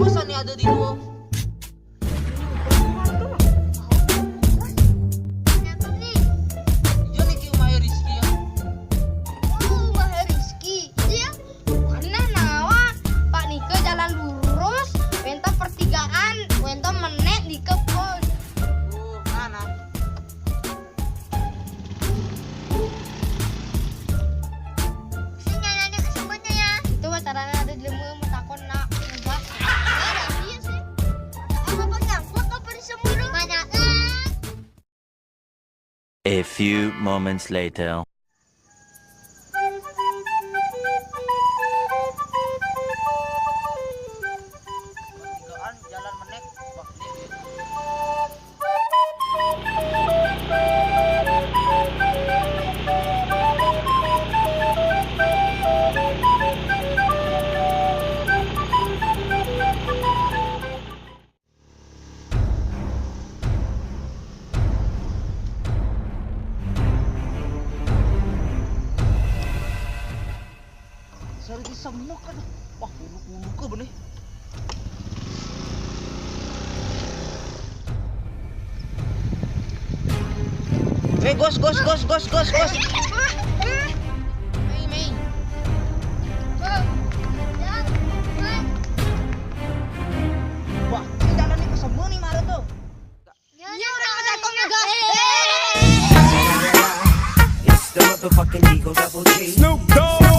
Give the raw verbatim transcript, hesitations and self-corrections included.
Masa nih ada di gua? Nyantap nih. Iya nih, ki umahnya Rizky ya. Oh, umahnya Rizky. Iya. Karena nawa, Pak, nika jalan lurus, wénten pertigaan, wénten menék nika pos. Oh, mana? Sing nyanyi ke sebutnya ya. Itu mah caranya ada di lembur, mau takon nak ngebas. Ada iya sih. Apa nyangkut apa di semur? Banyak. A few moments later. Pertigaan jalan menék, wah, ini. Sari disemuk kan. Wah, buluk-buluk ke benih. Eh, gos, gos, gos, gos, gos, gos. Mei, Mei. Wah, ini jalan nih ke semua nih, Maret tuh. Iya, orang kata kok ngegas. It's the motherfucking Eagle Double G. Snoop Dogg.